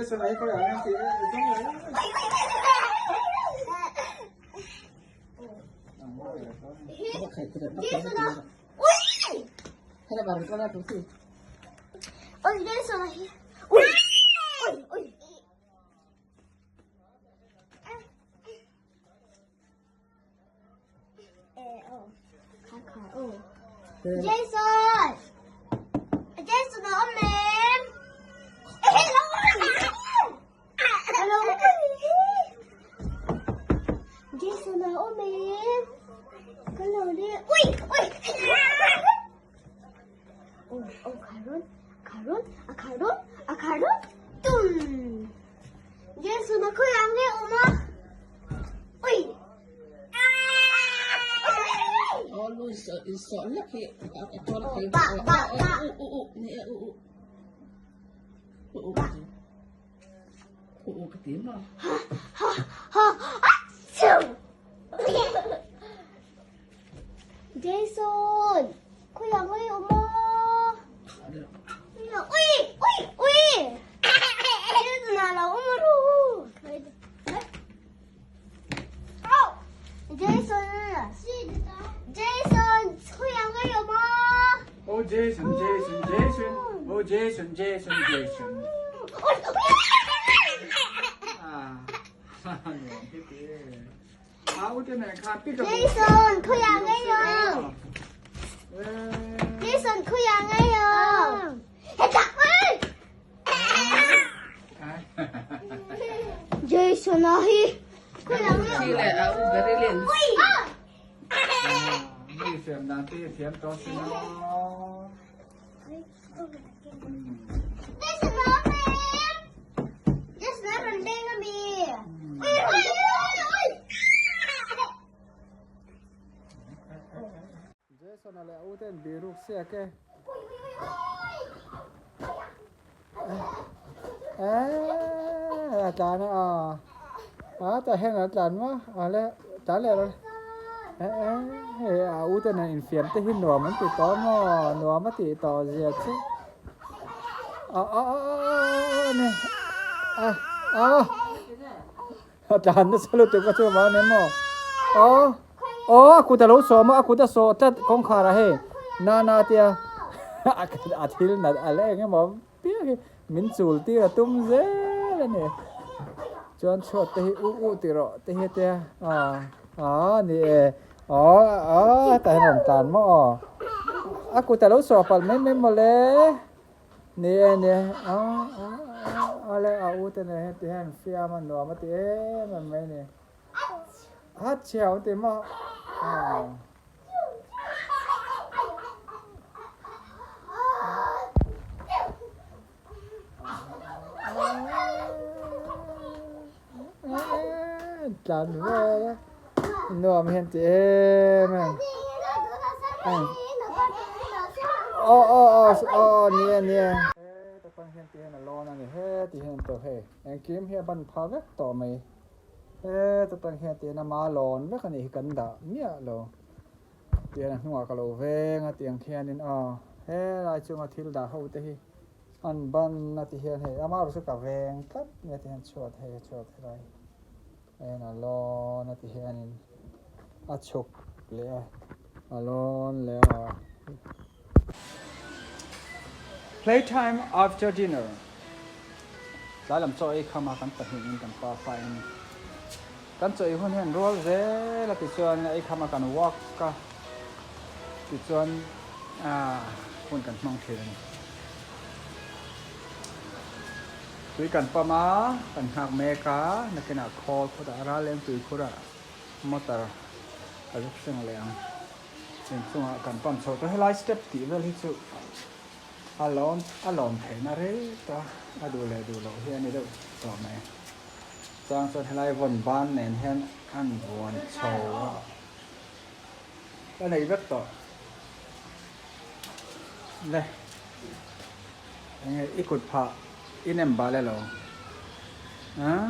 Jason ai khawi ah nge tih zawng leh Jason! Jason a awm em? Hello! Jason a awm em? Ka lo le. Ui! Ui! Oh, oh, kharun, kharun, a kharun, a kharun, tum! Jason a khawiah nge awm a? Ui! Aw lu in sawh lek hi a tuar thei Ba ba ba u u u ni e u u u u ka ti u u ka ti maw Ha ha ha achoo Jason khawiah nge awm a? Ui ui ui Jason a lo awm a ru Jason Jason khawiah nge awm a? Oh Jason Jason Jason Oh Jason Jason Jason Ah nuam hi ti Jason khawiah nge awm? Jason khawiah nge awm? Hetah! Jason a hi khawiah nge awm? Chile a u Berilin. Mi fiam dan te thiam tawh si no. Jason a awm em? Jason a rawn leng a mi? Ui ui ui! Jason a leh a u ten biruk siak e. A tlan a a tah hian an tlan maw a le tlan leh rawh hei a u ten an infiam te hi nuam an ti tawh maw nuam a tih tawh zia chu a a a a ni a a a tlan nasa lutuk a chu vang a ni maw aw aw a kut a lo sawm a a kut a sawh tlat kawngkhar ah hei nana tia a thil nat a la eng emaw piang hi min chul tir a tum zel a ni chuan chhuat te hi u u tih rawh te hi tia a a ni e aw a hetah hian a rawn tlan maw aw a kut a lo sawh palh mai mai mawle. Ni e ni e a a a le a u te nen hian ti hian fiam a nuam a ti em em mai ni a chhiau an ti maw a tlan vel a nuam hian ti em em aw aw aw aw ni e ni e he takang hian ti hian a lawn a ni he ti hian tawh hei engkim hi a ban pha vek tawh mai he takang hian ti hian ama lawn vek a nih hi kan dah miah lo tian a hnungah ka lo veng a tiang khianin aw helai chunga thil dah ho te hi an ban a ti hian hei ama erawh chu ka veng tlat mai a ti hian chhuat hei chhuat helai en a lawn a ti hianin a chhuk leh a a lawn leh a. Playtime after dinner tlai lam chaw ei kham a kan pahnihin kan pa fain kan chaw ei hun hian rual zel a tichuan ei kham a kan walk a tichuan hun kan hmang thin a ni. Tui kan pump a, kan nghak mek a, nakinah khawl khawtah ral leng tui khurah motor a zuk seng leh ang. Inchungah kan pump chho tawh helai step tih vel hi chu a lawm a lawm theihna rei ta a duh leh duh loh hi a ni deuh tawh mai. Chang chuan helai vawn ban nen hian an vuan chho a, ka nei vek tawh. Le. Enge i kut phah i nem bal elo? Aa.